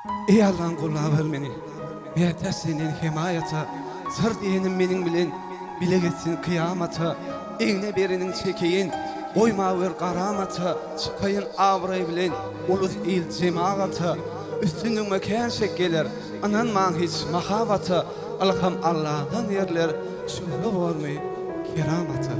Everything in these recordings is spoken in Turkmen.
Eý Allam gollawer meni, Mätäç senden hemaýata, Syr diýenim meniň bilen, Bile gitsin kyýamata, Egne bereniň çekeýin, Goýmawer garamata, Çykaýyn abraý bilen, Ulus il jemagata, Üstünligime kän şek geler, Ynanmaň hiç mahabata, Ylham Alladan berler, Şübhe bormy keramata.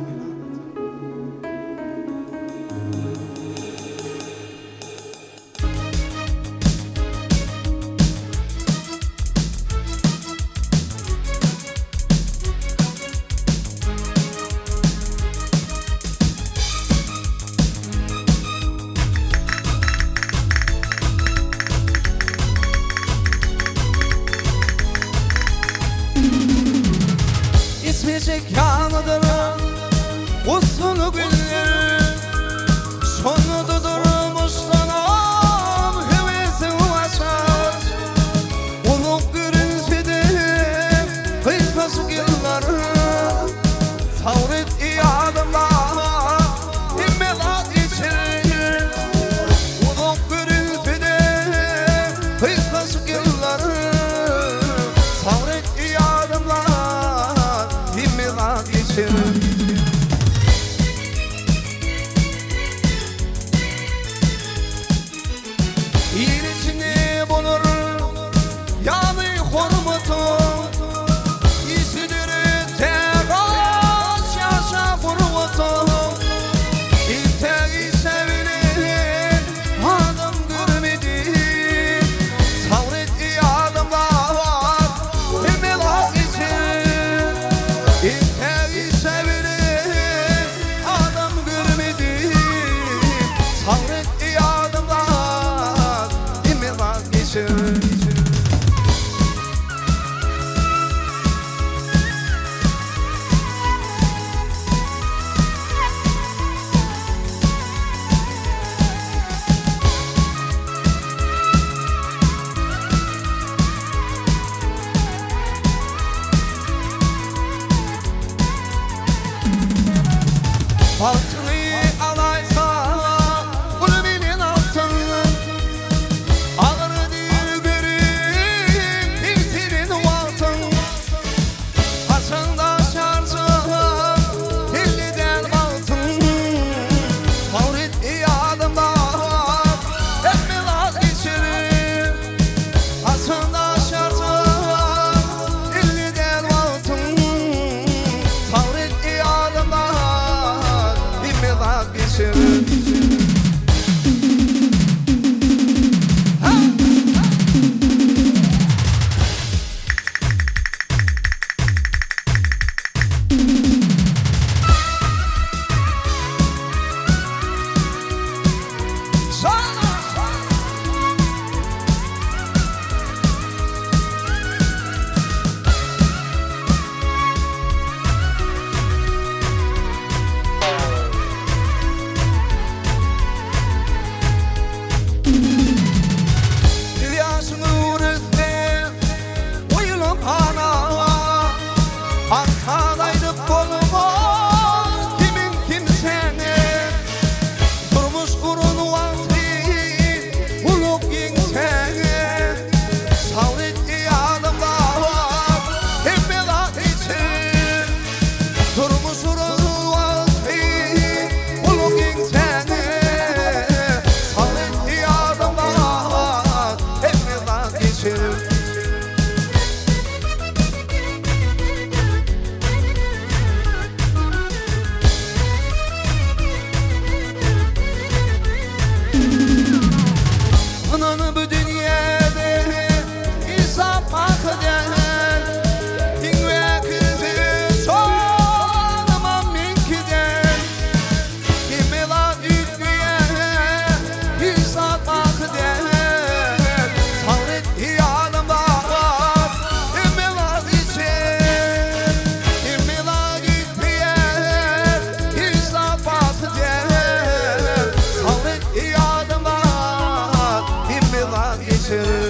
Içmejek ýalydyr gussaly günler. Şonda durmuşdanam höwesiň gaçar. Uzak görünse-de gysgajyk ýyllar. Sabyr et eý adamlar, hemme zat geçer. Uzak görünse-de gysgajyk ýyllar. Sabyr et eý adamlar, hemme zat geçer. Il içinde bolar ýaly hormatyň, Işidir tä gaç ýaşa gurbatyň. Iltä işe bilen adam görmedi, Sabyr et eý adamlar, hemme zat geçer. Iltä işe bilen Adam görmedi Sabret ey adamlar Hemme zat geçer. Bagtyňy alaýsa uly bilen altyn, Agyr dilberim egselen wagtyň. Haçanda şarjak belli däl bagtyň, Sabyr et eý adamlar hemme zat geçer. Haçanda şarjak belli däl wagtyň, Sabyr et eý adamlar, hemme zat geçer. Biz ýaşyň öwrüsde guýlan hana, Arkan aýdyp bolmaz kimiň kimsäni. Durmuş guran wagty gulak ýeňsäňe, Sabyr et eý adamlar, hemme zat geçer. Durmuş guran wagty gulak ýeňsäňe, Sabyr et eý adamlar, hemme zat geçer. Ynan bu dünýede ynsap baky däl, Iň wäkisi şonamam meňki däl. Hemme zat üýtgeýär, hiç zat baky däl. Sabyr et eý adamzat, hemme zat geçer. Hemme zat üýtgeýär, hiç zat baky däl. Sabyr et eý adamzat, hemme zat geçer.